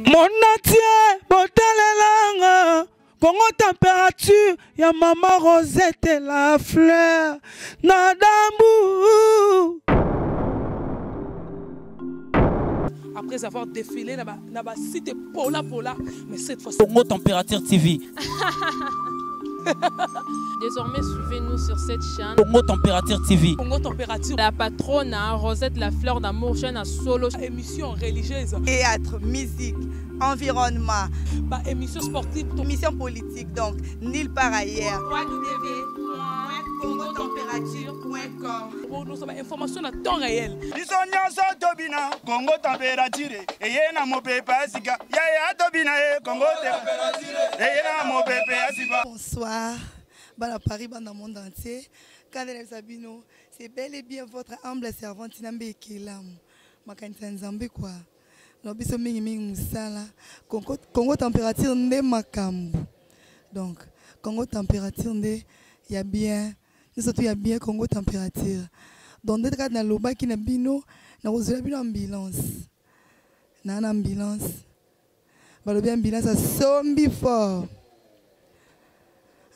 Monde entier botalelanga Congo température ya mama Rosette la fleur na dambu. Après avoir défilé na ba, na ba cité Pola Pola, mais cette fois Congo Température TV. Désormais, suivez-nous sur cette chaîne. Congo Température TV. Congo Température. La patronne, hein, Rosette La Fleur d'Amour, chaîne à solo. Émission religieuse. Théâtre, musique, environnement. Bah, émission sportive. Émission politique, donc, nulle part ailleurs. www.congotemperature.com Bon, nous sommes information à temps réel. Biso nyonso tobina Congo température eye na mopepe ya sika yaya tobina ye Congo eye na mopepe ya sika. Bonsoir, bana Paris, bana monde entier. Kandele Sabino, c'est bel et bien votre humble servante Nambe Ekelamu. Makanisa Nzambe quoi. Donc biso mingi mingi musala. Congo, Congo température nde makambo. Donc Congo température nde ya bien. Nous surtout ya bien Congo température. Donc nde kaka nalobaki na bino nakozwela bino ambulance. Na na ambulance. Balobi ambulance asombi fort.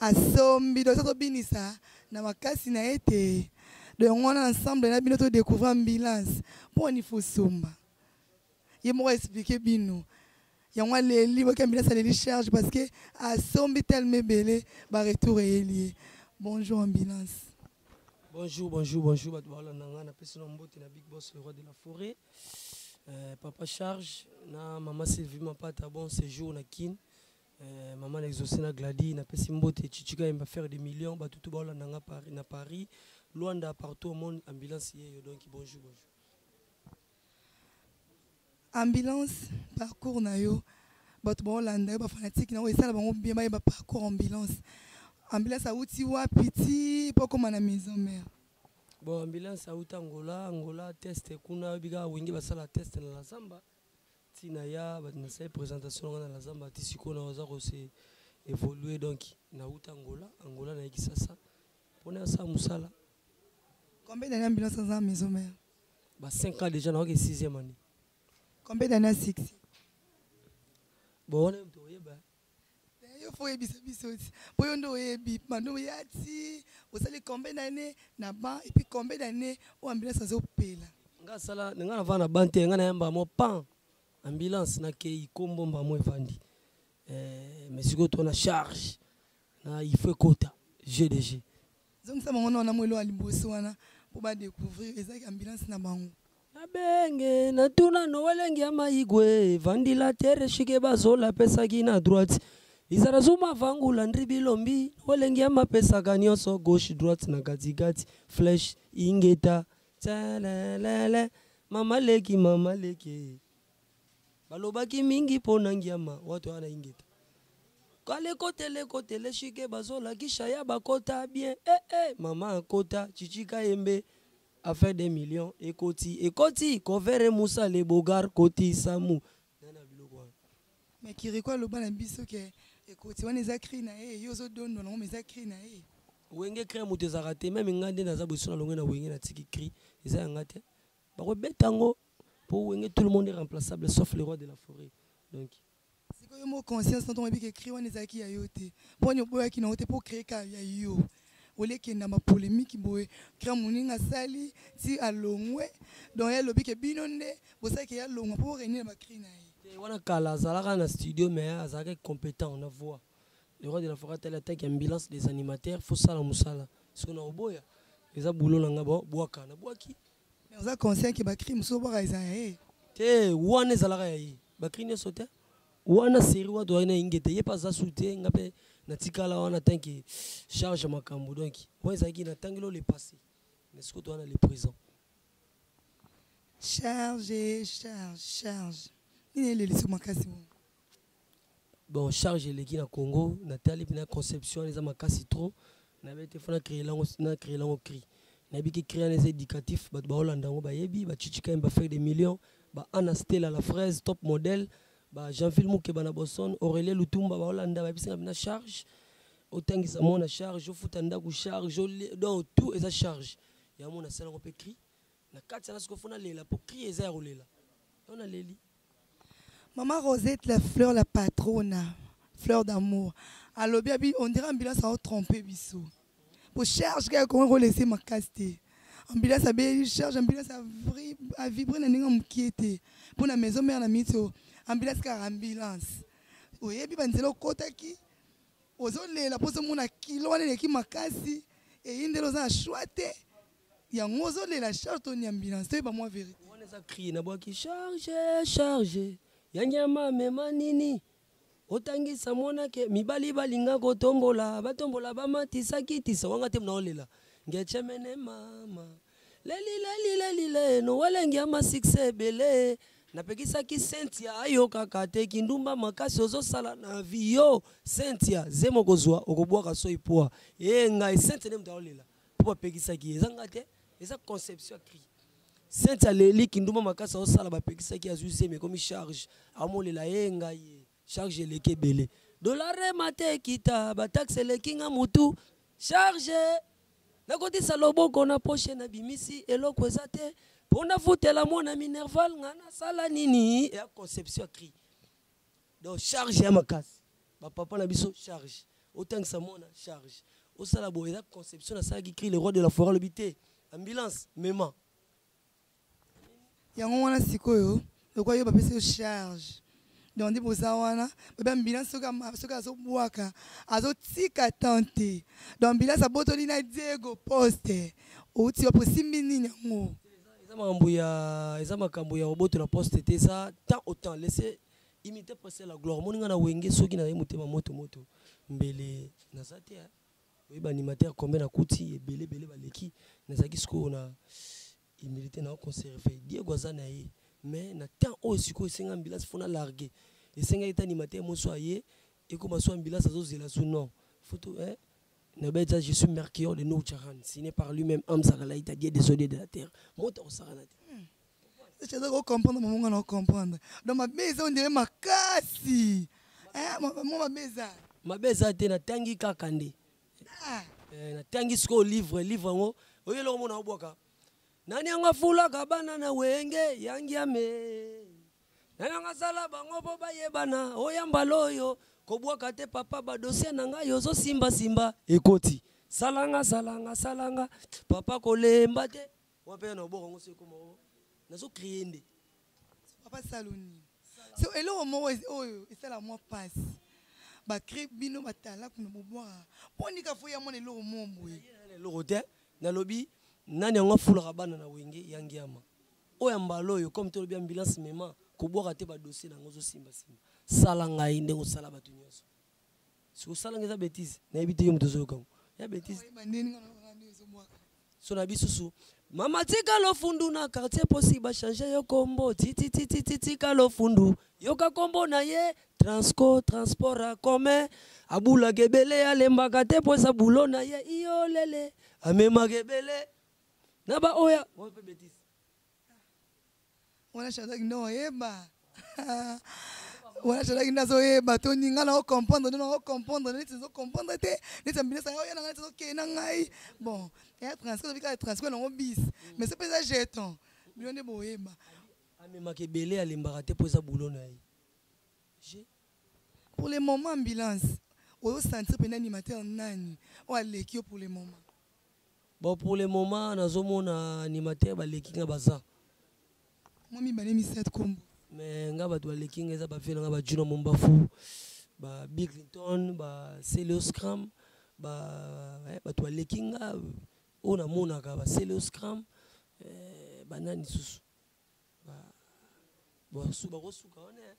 Asombi donc tobinisa na makasi na ye te. Donc yango wana ensemble na bino todécouvrir ambulance. Mpo wani fo somba. Ye moko expliquer bino. Yango aleli boki ambulance aleli charge parce que asombi tellement ebele ba retour eyeli ye. Bonjour ambulance. Bonjour, bonjour, bonjour, bato balanda nga napesi na mbote na Big Boss le roi de la forêt. Papa Charge na mama Sylvie Mapata bon séjour na Kin. Maman na exaucé na Glady napesi mbote Chichika yemba faire des millions bato tout balanda nga Paris na Paris, Luanda partout au monde ambulance yeyo donc bonjour bonjour. Ambulance parcours na yo bato baolanda yo ba fanatique na yo esala bango bien bayeba parcours ambulance. Ambulance awuti wapi ti po akoma na maison mère? Bon, ambulance awuti Angola, Angola test kuna bika wingi basala test na la Zamba. Tina ya bato nasali présentation na la Zamba ti sikoyo na oza ko se évoluer donc na wuta Angola, Angola na Kisasa pona asala musala. Combien d'années ambulance aza maison mère? Ba 5 ans déjà na oke 6e année. Combien d'années à 6? Bon, on est oyeba. Yo faut oyebisa biso ti. Po yo nde oyebi, bando ya ti, osali combien d'années na ban et puis combien d'années o ambulance azopela? Nga sala nga na vana ban te, nga na yamba mo pan ambulance na kei kombo mba mo evandi. Mais sikoyo to na charge na il faut kota GDG. Zongisa bango na mwelo ya liboso wana po ba découvrir ezaki ambulance na bango. Nabenge natuna noelengi ya maigwe vandila tere shike bazola pesaki na droite izara zuma vangula ndri bilombi noelengi ya mapesaka nyonso gauche droite na katikati flèche ingeta tsalelele mama leki mama leki balobaki mingi mpona ngiama watu wana ingeta kale kotele kotele shike bazola kisha ya bakota bien eh eh mama akota chichika yembe affaire des millions ekoti ekoti kovere Moussa le Bogar koti Samu nana biloko wana. Mais Kiriko aloba na biso ke ekoti wana eza cri na ye, yo ozodondo nango mais eza cri na ye. Wenge cri ya moto ezalaka te, même nga nde naza boye so nalongwe na wenge natiki cri eza ya nga te. Bakobeta yango po wenge tout le monde est remplaçable sauf le roi de la forêt. Donc sikoyo mo conscience ntango oyebi ke cri wana ezalaki ya yo te. Mpo nini oboyaki nango te po créer ka ya yo? Olekenda ma polémique boye, cri moninga asali ti alongwe. Donc ye alobi ke bino nde bosalaki ya longwa po réunir ba cri na ye. Te, wana kala azalaka na studio mais azalaka compétent na voix. Le roi de la forêt atali attaque ambulance des animateurs, faut sala musala. Soki na oboya eza boulot na nga bo bwaka na bwaki. Mais oza conscient ke ba cri mosusu bwaka eza ya ye. Te, wana ezalaka ya ye. Ba cri nyonso te. Wana série wana toyaki na ingete, ye pe aza su te, nga pe natikala wana tant que charge makambo. Donc wana ezalaki na tangelo le passé. Mais sikoyo toza na le présent. Charge, charge, charge. Nini elelisi makasi bongo? Bon, charge eleki na Congo, natali pe na conception eza makasi trop. Nayebi te fo na créer lango, na créer lango cri. Nayebi ke cri wana eza éducatif, bato baolanda yango bayebi, ba Chichika ba faire des millions, ba Anna Stella la fraise top modèle, ba Jean-Phil Mukeba na Boston, Aurélien Lutumba baolanda bayebisi nga na charge, otangisa mwana charge, ofuta ndako charge, donc tout eza charge. Ya mona sala ngo pe cri. Na kati na siko fo nalela po cri eza ya kolela. Yo naleli. Maman Rosette la fleur la patrona fleur d'amour alobi abi on dirait ambulance ao tromper biso po charge kaka kongo kolese makasi te ambulance abeli charge ambulance avibre na ndenge mokie te mpo na maison mare na miniti oyo ambulance kaka ambulance oyebi banzela okotaki ozolela mpo ozomona kilo wana eleki makasi eyindeli oza na choix te yango ozolela charge to ni ambulance toyeba mwa verité wana eza cri nabwaki charge charge ya nyama mema nini otangisa mwana ke mibali balinga kotombola batombola bamatisa kitisa wanga te naolela ngechemene mama lelilelilelile nowalengi ya masikse ebele napekisaki cynthia ayokaka te kindumba makasi ozosala na vi yo cynthia zemo okozwa okobwaka soi pwa e ngai cynthia nde moto aolela mpo bapekisaki ye eza nga te eza conception ya cri sainte aleli kindumba makasi aosala bapekisaki azwi zemi ekomi charge amolela ye ngai ye charge eleki ebele dollar emata ekita bataxe eleki nga mutu charge nakotisa loboko na poshe nabimisi eloko eza te mpo nafutela mwana minerval nga nasala nini ya conception ya cri donc charge ya makasi bapapa na biso charge otangisa mwana charge osala boye eza conception nasalaki cri le roi de la forêt alobi te ambulance mema yango wana sikoyo lokola yo bapesi yo charge donc nde boza wana babi ambulance soki azobwaka azotika temps te donc ambulance abotoli na diego poste outi wapi osimbi nini yango eza makambo ya eza makambo ya kobotola poste te eza temps au temps laisse imiter presque la gloire omoni nga na wenge soki nazali motema moto moto mbele naza te oyeba animateur combien nakuti ebele ebele baleki nazalaki sikoyo na humilité na conserve diego aza na ye mais na temps oyo sikoyo esenga ambulance fo na largue esengaki te animateur moso aye ekoma so ambulance azozela su non foto eh? Nabeta, je suis Mercure de Nour Charan, signé par lui-même Hamza Kalaïta, Dieu des odieux de la terre. Moto osakana te. Eza kocomprendre mama nga na comprendre donc mabe eza ondire makasi eh, mwa mabe eza mabe eza te natangi kaka nde ah. eh, natangi sikoyo livre livre yango oyo eloko mona obwaka nani yango afulaka bana na wenge yangiame nani yango asala bango mpo bayebana oya mbala oyo kobwaka te papa badosie na ngai ozosimbasimba ekoti salanga salanga salanga papa kolemba te wana mpe na obwaka yango so ekoma nazo crie nde papa saloni so eloko moko oyo esala mwa mpasi bacrie bino batalaku na bobwaka mpo nika fo ya mwana eloko moko boye eloko te nalobi nani yango afulaka bana na wenge ya ngiama oyo ya mbala oyo comme tolobi ambulance mema kobwaka te badossier na yango ozosimbasimba sala ngai ndenge osala bato nyonso soki osala ngai eza betise nayebi te yo moto ozoyoka yango ya betise so na bisusu mama tika lofundu na quartier posi bachange yo kombo tititititi tika lofundu yoka kombo na ye transco transport a commun abulaka ebele alembaka te mpo eza bulo na ye iyo lele amemaka ebele na baoya mpe betise wana shadrack nde oyeba wana shadrack nde azoyeba to ninga na ocomprendre nde na ocomprendre neti ezocomprendre te neti ambulance yango oya na ngai neti ezokende na ngai bon ya transport obi kaka transport nango bis mais so mpe eza jeton bino nde boyeba amemaka ebele alembaka te mpo eza boulot na ye pour le moment ambulance ozosentir mpena animateur nani oyo aleki yo pour le moment Bon pour le moment nazomona animateur baleki nga baza. Mwa mibale misato kombo. Mais nga bato baleki nga eza ba vieux na nga ba Juna Mombafu, ba Bill Clinton, ba Celeo Scram, ba eh, bato baleki nga oyo namonaka ba Celeo Scram, eh, ba nani susu. Ba bon su bakosuka wana. Eh.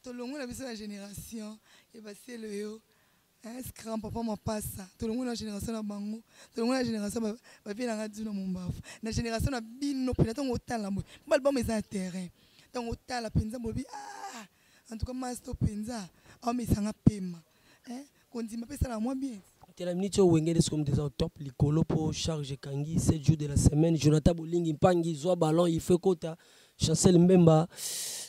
Tolongwe na biso na génération ya ba Celeo Hein, scram papa mapasa tolongwe na génération na bango tolongwe na génération bavie na nga dino mombafu na génération na bino mpenza ntango otala boye mpo album eza na terrain ntango otala mpenza bobi ah en tout cas masto mpenza aomesanga pema kondima mpe esala mwa bien te na minute oyo wenge nde sikomi eza top likolo mpo charge ekangi 7 jours de la semaine jonathan bolingi mpangi zwa ballon il faut ekota chancel mbemba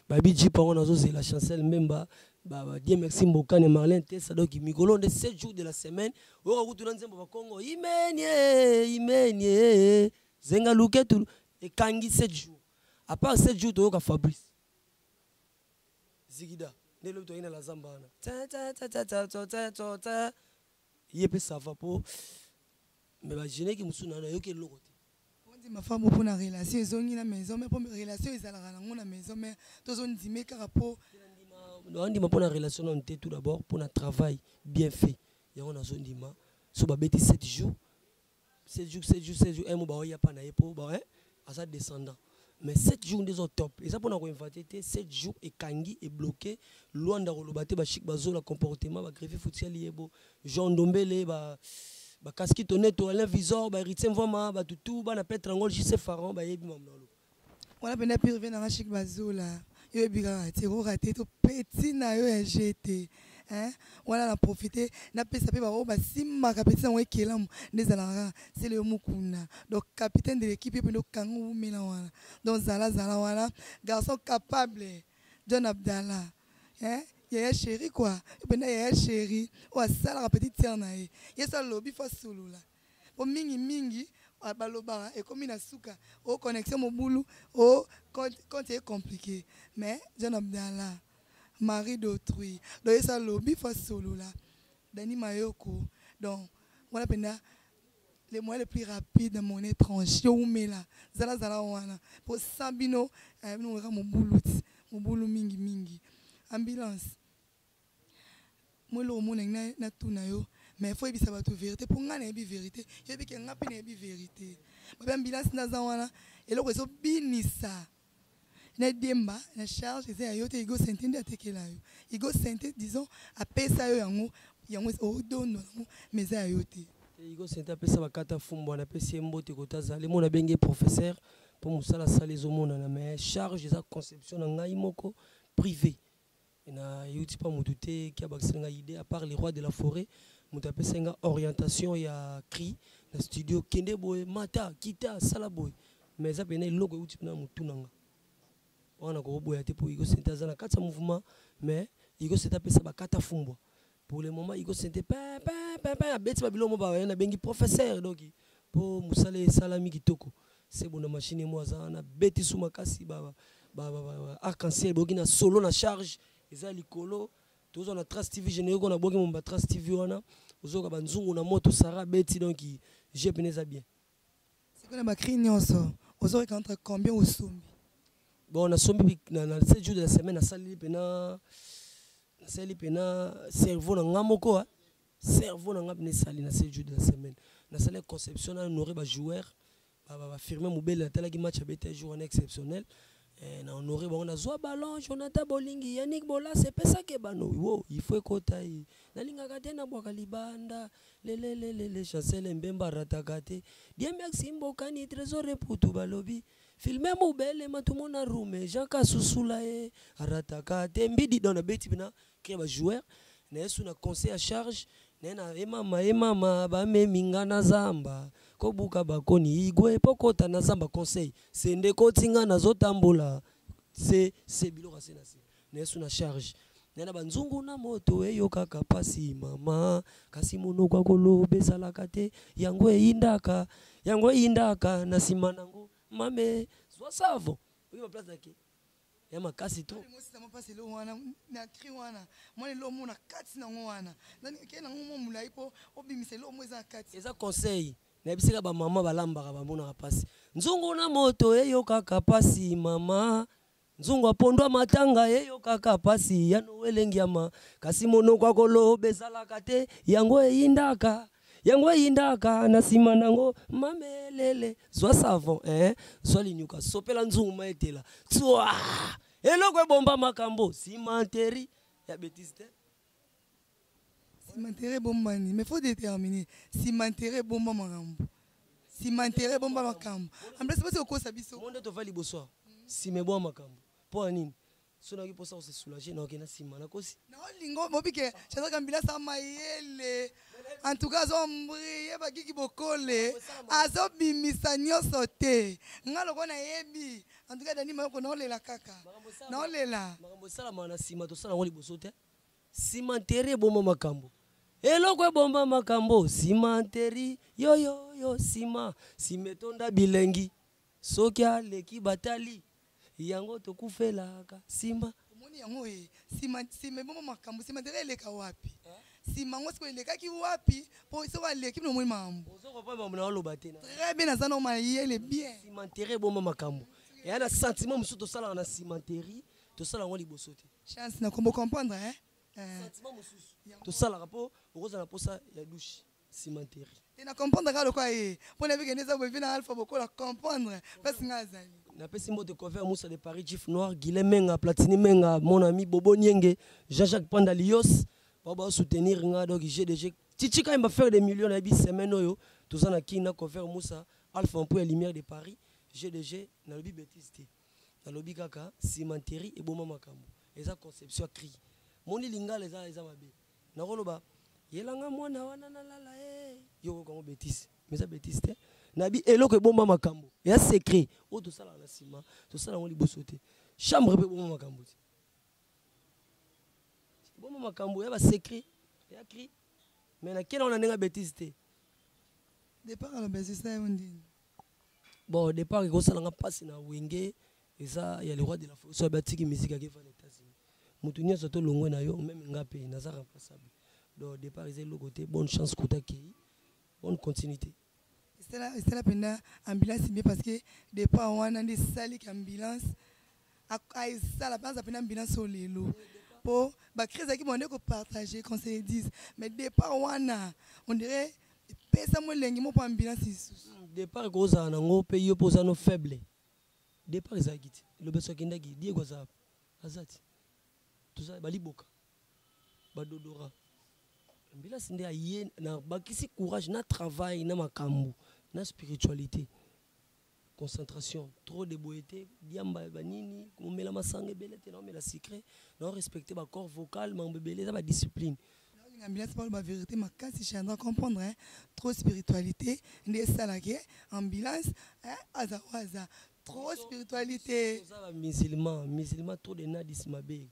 babi jip yango nazozela chancel mbemba ba Dieu merci Mbokane Marlène Tessa donc mikolo nde 7 jours de la semaine oyoka kutu na nzembo bakongo imenie imenie zenga luketu ekangi 7 jours à part 7 jours toyoka Fabrice. Zigida nde lobi toyei na la zamba wana ye mpe sava mpo me bageneki mosusu na nayoki eloko te. Ondima femme mpo na relation ezongi na maison mère, mpo relation ezalaka nango na maison mère, tozondime kaka mpo Naondima mpo na relation nano te. Tout d'abord mpo na travail bien fait, yango nazondima. So babeti 7 jours, 7 jours, 7 jours, 7 jours, un mo baoya pa na ye mpo ba aza descendant, mais 7 jours nde eza top. Eza mpona koinvente te. 7 jours ekangi, ebloke Lwanda koloba te. Bachik bazola comportement, bagreffe futiali yebo, Jean Ndombele, ba bakaski toneto, Alain Visor, bahéritier Mvama, bato tu bana Petre Angol, JC Pharaon, bayebi mamu na oloba. Wana mpenza pire ve nanga Chik Bazola, yo oyebi kaka te koka te to petit na yo ya gt, hein? Wana na profite napesa mpe baoyo basimbaka petit yango ekelamu nde ezalaka kaka sele yo mokuna. Donc capitaine de l'équipe, yo mpenza okanga owumela wana. Donc zala zala wana, garçon capable, John Abdallah, hein? Yaya chéri quoi, yo mpenza yaya chéri oyo asalaka petite sœur na ye. Ye so alobi fo asolola, po mingi mingi balobaka ekomi na suka o connexion mobulu o compte est compliqué. Mais John Abdallah, mari d'autrui, donc ye so alobi fo asolola. Dani Mayoko, donc wana mpenza le moyen le plus rapide na monnaie tranche, yo umela zala zala wana po sans bino bino kaka mobulu ti mobulu mingi mingi. Ambulance mo eloko mona natuna yo, mais faut yebisa bato vérité, mpo ngai nayebi vérité, yoyebi ke ngai mpe nayebi vérité. Babe ambulance naza wana, eloko ezobinisa na demba na charge eza ya yo te. Igo Sente nde atekela yo, Igo Sente disons apesa yo yango, yango odondo yango, mais eza ya yo te. Igo Sente apesa bakata fumbwa, napesi ye mbote kota azali mo, nabengi ye professeur mpo mosala asali ezomonana. Mais charge eza conception na ngai moko privé, na euti mpa motu te ki abakiseli ngai idée, à part le roi de la forêt, moto apesaki ngai orientation ya cri na studio: kende boye, mata, kita, sala boye. Mais eza pena eloko euti mpena motu na nga wana, kokoboya te, mpo Igo Sente aza na kati ya mouvement. Mais Igo Sente apesa bakata fumbwa. Pour le moment Igo Sente pin pin pin pin abeti babiloko mo baye, nabengi professeur. Donc mpo mosala esalami kitoko, sebo na machine mo aza wana, beti su makasi ba arc en ciel, boyoki na solo na charge eza likolo. Tozwa na Trace TV générique wana, boki momba Trace TV wana, ozoyoka banzungu na moto Sara beti. Donc je pene eza bien. Sikoyo na bacri nyonso ozoyoka, entre combien osombi? Bon, nasombi na 7 jours de la semaine, nasaleli mpena, nasali mpena cerveau na nga moko, cerveau na nga mpena esali na 7 jours de la semaine. Nasali conception na honoré bajoueur, bafirme mobele. Natalaki match abeta jour wana exceptionnel, na honoré bango, nazwa ballon, Jonathan Bolingi, Yannick Bolas, epesaki bano wo il faut ekota ye. Nalingaka te nabwaka libanda lelelelele, Chancel Mbemba arataka te, Diemex Mbokani, Trésor Eputu, balobi filme mobele matumona rume, Jean Kasusula ye arataka te, mbidi. Donc nabeti mpena cri bajoueur na ye su na conseil ya charge naye na emama emama bamemi nga na zamba kobuka bakoni igwe mpo kota na zamba, conseil sende koti nga nazotambola se se biloko ase na se na ye su na charge naye na banzungu na moto eyokaka pasi mama, kasi monoko ya koloba ezalaka te, yango eyindaka, yango eyindaka na nsima nango mame zwa savon oyi baplace nake ya makasi trop. Mosisa mpasi eloko wana na cri wana, mwana eloko mo na kati nango wana ke nango mwa molai mpo obimisa eloko mo eza na kati. Eza conseil nayebisaka bamama balambaka, bamonaka mpasi, nzungu na moto eyokaka mpasi mama, nzungu apondwa matanga eyokaka mpasi ya noelengiama, kasi monoko ya koloba ezalaka te, yango eyindaka, yango eyindaka na nsima nango mamelele zwa savon, eh? Zwa linyuka, sopela nzungu ma etela tswa eloko ebomba makambo cimenterie ya betise te. Cimenterie ebombani, mais faut déterminer cimenterie ebomba makambo, cimenterie ebomba makambo en plus basi okosa biso. Mo nde tova liboso nsima ebomba makambo mpo ya nini? So nayoki mposa kose soulager, naoke na nsima nakosi. Naolingo mobike Shadrack Ambila sa mayele, en tout cas azombrie bakiki bokole, azobimisa nyonso te. Nga loko nayebi, en tout cas Dani Mayoko, naolela kaka, naolela. Makambo esalamaka na nsima, tosala yango liboso te. Cimenterie ebomba makambo, eloko ebomba makambo cimenterie yoyoyo, nsima nsima etonda bilengi, soki aleki batali yango, tokufelaka nsima. Omoni. Omoni yango e nsima nsima ebongo makambo nsima nzela eleka wapi? Nsima yango sikoyo elekaki wapi? Mpo soki aleki bino omoni makambo. Ozo comprendre makambo na oloba te. Très bien, naza na mayele bien. Cimenterie ebomba makambo. Eya na sentiment mosusu tosalaka na cimenterie, tosala yango liboso te. Chance na kombo comprendre hein? Sentiment mosusu tosalaka mpo okozala na mposa ya douche cimenterie. Te na comprendre kaka lokola ye mpo nayebi kende eza boye vi na alpha bokola comprendre place ngai azali. Napesi mbote Cover Moussa de Paris, Chief Noir, Guilain Menga, Platini Menga, mon ami Bobo Nienge, Jean-Jacques Panda Lios, bao bao soutenir nga donc GDG. Chichi quand il va faire des millions na bi semaine oyo, toza na King na Cover Moussa, Alpha Mpo ya Lumière de Paris, GDG na lobi bêtise te. Na lobi kaka cimenterie eboma makambo. Eza conception cri. Moni lingala eza eza mabe. Nakoloba yelanga mwana wana nalala ye. Yo okoka ngo bêtise. Mais eza bêtise te. Nabi eloko ebomba makambo. Ya secret. Oyo tosalaka na nsima, tosala yango liboso te. Chambre mpe ebomba makambo te. Ebomba makambo ya ba secret, ya cri. Mais nakenda wana ndenge ya bêtise te. Départ aloba ezisa yo ndini? Bon, départ ekosala nga mpasi na Wenge, eza ya le roi de la forêt, soki batiki musique akeva na États-Unis. Moto nyonso tolongwe na yo, meme nga mpe naza remplaçable. Donc départ eza eloko te, bonne chance kuta kei, bonne continuité. Esala esala mpenza ambulance bien parce que départ wana nde esaliki ambulance esala mpe aza mpenza ambulance oyo lelo mpo bacrise ezalaki bonde kopartage conseil 10 mais départ wana on dirait epesa mo elengi mo mpo ambulance lisusu. Départ ekozala nango mpe yo mpo oza no faible. Départ ezalaki te, lobeso akendaki, Diego aza aza te, toza baliboka badodora ambulance nde aye na bakisi courage na travail na makambo na spiritualité, concentration trop de boye te, diamba banini komela masanga ebele te, naomela sucré, nao respecter ba corps vocal mambo ebele eza ba discipline. Ambulance parle ba vérité makasi chandra comprendre hein? Trop spiritualité nde esalaki ambulance hein? Aza waza trop spiritualité. Oza ba musulman, musulman trop de nadis mabe,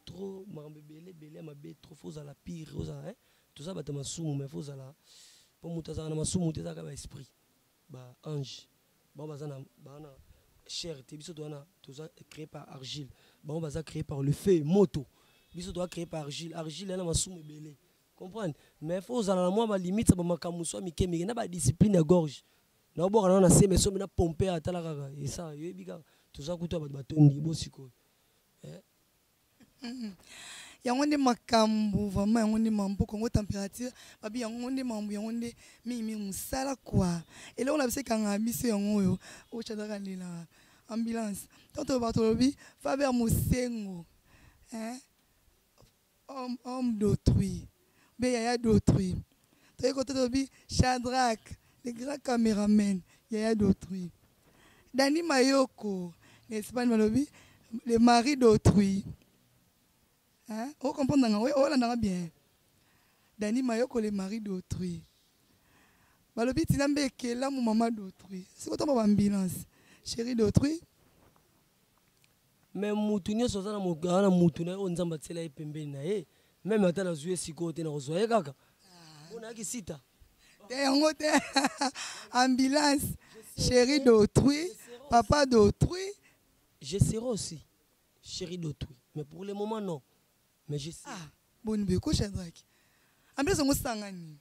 trop makambo ebele ebele ya mabe, trop faut ozala pire, ozala hein? Toza bato ya masumu mais faut ozala po moto azalaka na masumu te, ezalaka ba esprit ba ange bango baza na ba na chair te, biso toza na toza créé par argile, bango baza créé par le feu moto, biso toza créé par argile, argile yana masumu ebele, comprendre? Mais faut ozala na mwa ba limite ba makambo so mike mike na ba discipline ya gorge na oboka na na seme sombi na pompe atala kaka esa yoyebi kaka toza kutu bato batondi bo sikoyo eh. Yango nde makambo vraiment, yango nde mambo Congo température babi, yango nde mambo, yango nde mingimingi mosala kua eloko na biso ekangaka biso yango oyo oyo Shadrack alelaka ambulance. Ntango toloba tolobi Faber Mosengo hein? Homme, homme d'autrui be yaya d'autrui, toyei kota tolobi Shadrack le grand caméraman yaya d'autrui, Dani Mayoko na Espagne balobi le mari d'autrui hein? Ocomprendre nga, olandanga bien? Dani Mayoko le mari d'autrui balobi tina mbe ekelamu mama d'autrui, sikoyo ntango ba ambulance chéri d'autrui. Mais mutu nyonso aza na mutu na ye oyo Nzambe atiela ye pembeni na ye, meme ata nazwi ye sikoyo te, nakozwa ye kaka mpo nayaki sita te yango te. Ambulance chéri d'autrui, papa d'autrui. Je serai aussi chéri d'autrui, mais pour le moment non, mais je sais. Ah boni boye ko Shadrack, ambulance yango sangani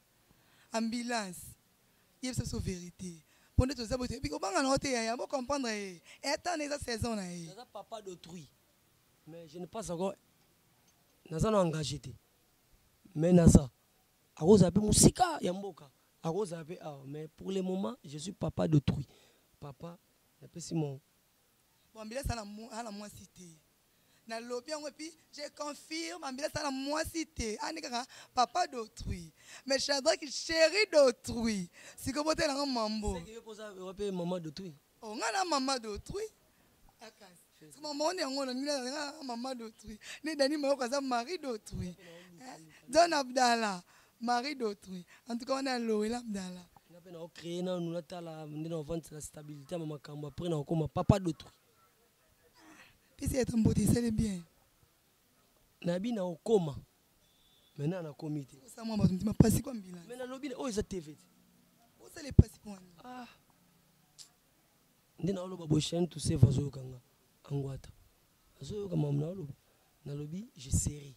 ambulance yebisa biso vérité mpo nde toza boye toyebi kobanga na yo te yaya, bocomprendre ye etana eza saison na ye. Naza papa d'autrui mais je ne passe encore, naza na engagé te, mais naza akozala mpe mosika ya mboka, akozala mpe awa, mais pour le moment je suis papa d'autrui, papa napesi mon Bon, ambulance ana mwasi te, nalobi yango epuis je confirme, ambulance ana mwasi te, ani kaka papa d'autrui, mais Shadrack chéri d'autrui sikoyo botelanga mambo. Mpe mama d'autrui. Oh, nga na mama d'autrui akasi mama oni yango na nga na mama d'autrui ne Dani Mayoko aza mari d'autrui, John Abdallah mari d'autrui, en tout cas wana alowela Abdallah. Nga mpe naocrée nanu, natala nde na ovandisa na stabilité ya makambo, après nakokoma papa d'autrui. Pesi ata mbote esali bien. Nayebi na okoma maintenant nakomi te. Osala mwa bato mtima pasi kwa mbila. Mais nalobi oyo eza TV te. Osala epasi mpo wani. Ah. Nde naoloba boye chaîne Tuseva azoyoka nga angwata azoyoka mamu naoloba. Nalobi je serai.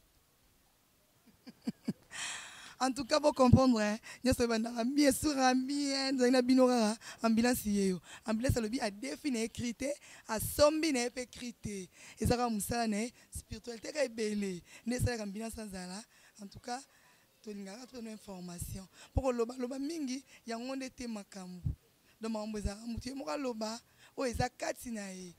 En tout cas, vous comprendre, hein. Nyonso ebandaka bien, sura bien, nzali na bino kaka ambulance yeyo. Ambulance alobi adefi na ye cri te, asombi na ye mpe cri te. Eza kaka mosala na ye, spiritualité kaka ebele. Nde esalaka ambulance azala. En tout cas, tolingaka tozwa information. Mpo kolobaloba mingi, yango nde te makambo. Donc makambo ezalaka moto ye moko aloba oyo eza kati na ye.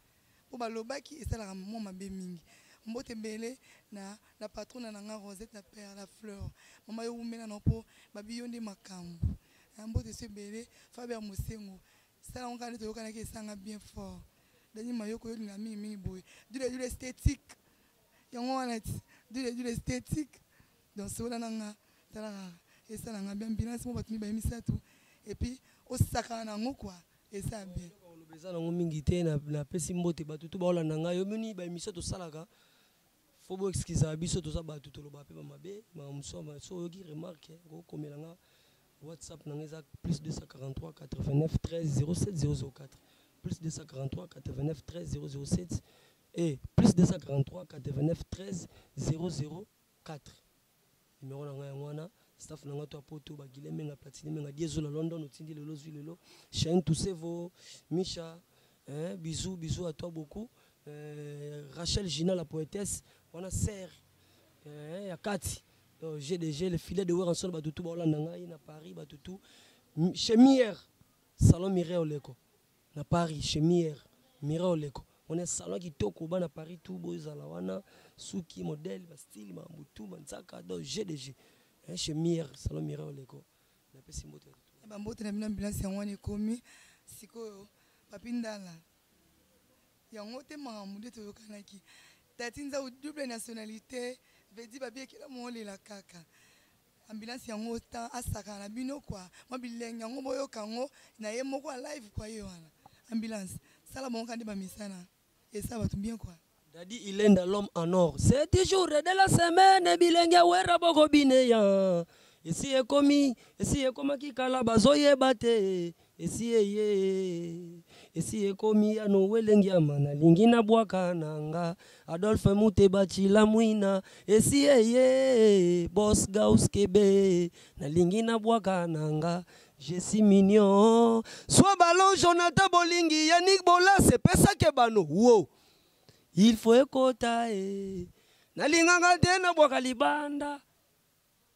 Po balobaki esalaka mwa mabe mingi. Mbote ebele na la patrona na nga Rosette la père la fleur. Mama yo wumela na po babi yo nde makambo. Hein, mbote so ebele Faber Mosengo. Sala ngo kaka nde toyokanaki esanga bien fort. Dani Mayoko yo linga mingi mingi boye. Dule dule esthétique. Yango wana ti. Dule dule esthétique. Donc sola na nga tala kaka esala nga bien ambulance mo bato mibale misato et puis osakana na yango quoi eza bien. Koloba eza nango mingi te, napesi mbote bato tu baolanda ngai. Yo moni ba émission tosalaka, faut bo excusaka biso, toza bato toloba mpe bamabe makambo mosusu. So oyoki remarque, okokomela nga WhatsApp na nga eza plus 243 89 13 07 004, plus 243 89 13 007 et plus 243 89 13 004. Numéro na ngai yango wana. Staff na ngai to ya poto, bagile menga, Platini Menga, Dieso na London, otindi lelo, ozwi lelo. Shane Toussevo Misha, hein, bisous bisous à toi beaucoup. Rachel Gina la poétesse wana, sœur, hein, ya kati. Donc GDG, le filet de Werrason, bato tu baolanda ngai na Paris, bato tu chez Mier, salon Mireille Oleko na Paris, chez Mier Mireille Oleko wana, salon kitoko. Bana Paris tu bozala wana, suki modèle, bastyle, makambo tu banzaka. Donc GDG, hein, chez Mier, salon Mireille Oleko, napesi mbote. Bambote na bino. Ambulance yango wana ekomi sikoyo. Papi Ndala, yango te makambo nde toyokanaki. Tati Nzau, double nationalité vedi babi ekela moolela kaka. Ambulance yango ta asakana na bino kwa mwa bilenge yango, boyoka yango na ye moko ya live kwa ye wana. Ambulance, sala bango kandi bamisana esala bato bien quoi. Dadi Ilenda, l'homme en or. C'est toujours de la semaine, bilenge wera boko bineya. Esi ekomi, esi ekomaki kala bazoyeba te. Esi eye, esi ekomi ya nowele ngiama nalingi nabwaka nanga. Adolphe Muteba Chila Mwina, esi eye, Boss Gaus Kebe, nalingi nabwaka nanga. Je suis mignon. Soit ballon Jonathan Bolingi, Yannick Bola, c'est pesake bano. Wow. Il faut ekota e nalinganga te nabwaka libanda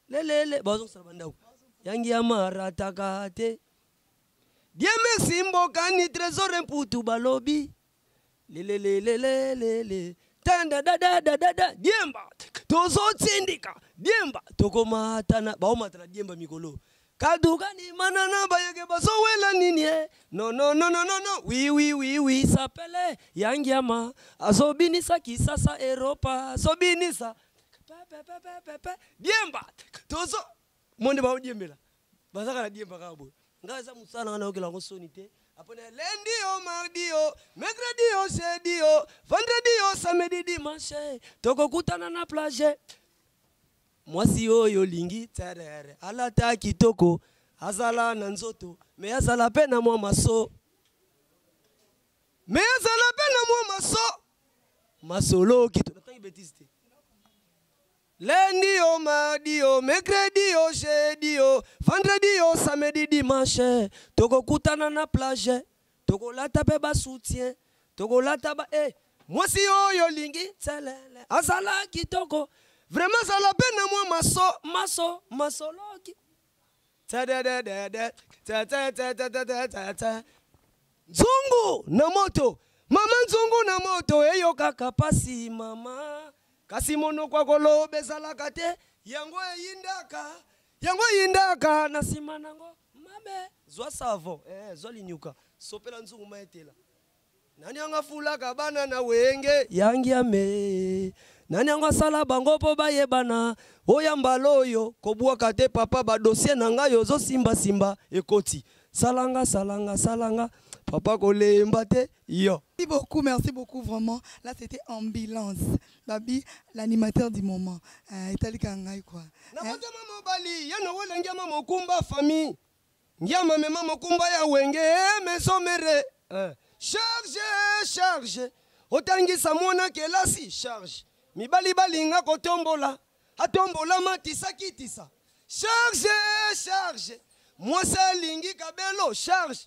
lelele bazosala bandako yangi ya marataka te. Dieu merci, mbokani Trésor Mputu balobi lelelelelelele tanda dadadadada diemba tozotindika diemba tokomatana baomatana diemba mikolo kadukani manana bayeke bazowela nini e non non non non non non, oui oui oui oui, sapele yangiama azobinisa Kisasa Eropa azobinisa pepepepepe diemba tozo monde baodiembela bazaka na diemba kaka boye. Ngai eza mosala nanga, nayokela yango soni te. Apres lundi o mardi o mercredi o jeudi o vendredi o samedi dimanche tokokutana na plage. Mwasi oyo olingi terere alata kitoko, azala na nzoto me azala mpe na mwa maso, me azala mpe na mwa maso masolo kito. Natangi bêtise te. Lundi o mardi o mercredi o jeudi o vendredi o samedi dimanche tokokutana na plage, tokolata mpe basoutien, tokolata ba mwasi oyo olingi telele azala kitoko vraiment, azala mpe na mwa maso maso masoloki tedededede tetetetetetete nzungu na moto mama, nzungu na moto eyokaka pasi mama, kasi monoko ya koloba ezalaka te. Yango eyindaka, yango eyindaka na nsima nango mabe. Zwa savon, zwa linyuka, sopela nzungu ma etela. Nani yango afulaka bana na wenge yangi ame? Nani yango asala bango mpo bayebana? Oya mbala oyo kobwaka te papa, badossier na ngai ozosimbasimba ekoti. Salanga salanga salanga papa, kolemba te yo. Merci beaucoup, merci beaucoup vraiment. Là, c'était Ambulance. Babi, l'animateur du moment. Etali Kangai, quoi. Hein? Nabotama mobali ya nowele ngiama mokumba famille ngiama mema mokumba ya wenge maison mère, eh. Charge charge, otangisa mwana kelasi charge. Mibali balinga kotombola, atombola matisa kitisa. Charge, charge. Mwasi alingi kabelo, charge.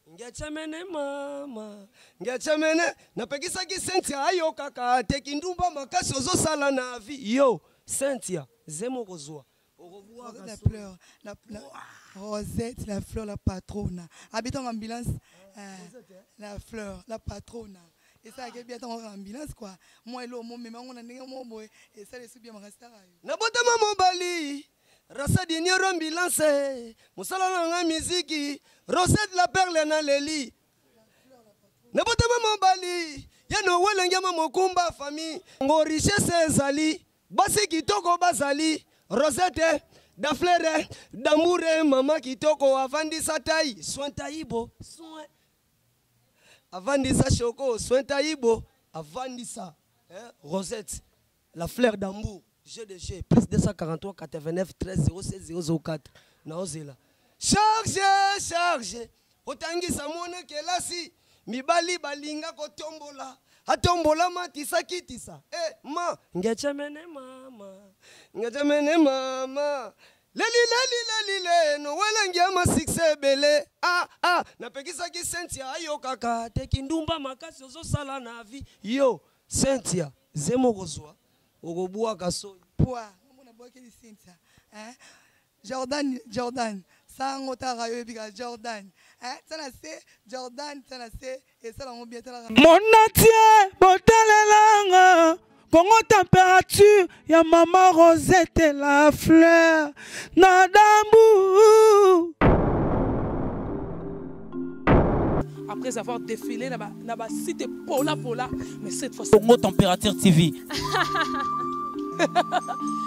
Ngechemene mama, ngechemene napekisaki Cynthia ayokaka te kindumba makasi ozosala na vie. Yo, Cynthia, zemo kozwa. Rosette la fleur, la, Rosette la fleur, la patrona. Habite en ambulance, la fleur, la patrona. Et ça, bien en ambulance quoi. Moi, lo mo mema ngona ndenge mo boy et ça les bien makasara yo. Nabotama mobali, rasa diniero ambulance, mosala na nga miziki, Rosette la perle na leli. Nabotama mobali, ya no welenge ma mokumba famille. Ngo richesse ezali, basi kitoko bazali, Rosette da fleur d'amour mama kitoko avandisa tai, soin taibo, soin. Avandisa choco, soin taibo, avandisa, hein, Rosette la fleur d'amour, GDG, plus 243 89 13 07 004. Naozela. Charge, charge. Otangisa mwana kelasi, mibali balinga kotombola. Atombola matisa kitisa. Eh, ma, ngechemene mama. Ngechemene mama. Leli leli leli le, no welengi ama succès ebele. Ah ah, napekisaki Cynthia ayokaka te kindumba makasi ozosala na vie. Yo, Cynthia, zemo kozwa. Okobwaka soni. Poa, ngomona bwakeli Cynthia. Hein? Jordan, Jordan. Sango tara yo ebika Jordan. Hein? Tsana se Jordan, tsana se et ça la bien tala. Mon entier, botalelanga. Congo température, ya maman Rosette la fleur. Nadambu. Après avoir défilé là-bas, cité Pola Pola, mais cette fois-ci. Congo Température TV.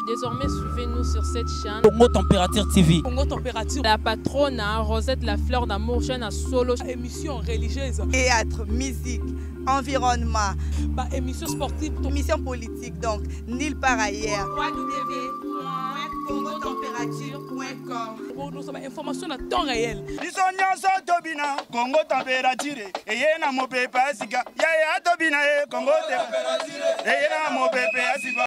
Désormais, suivez-nous sur cette chaîne. Congo Température TV. Congo Température. La patronne, hein, Rosette la fleur d'amour, chaîne à solo. Émission religieuse. Théâtre, musique, environnement. Bah, émission sportive. Émission politique, donc, nulle part ailleurs. www.congotemperature.com. Bon, nous sommes information à temps réel. Biso nyonso tobina Congo température eye na mopepe ya sika. Yaya tobina e Congo température eye na mopepe ya sika.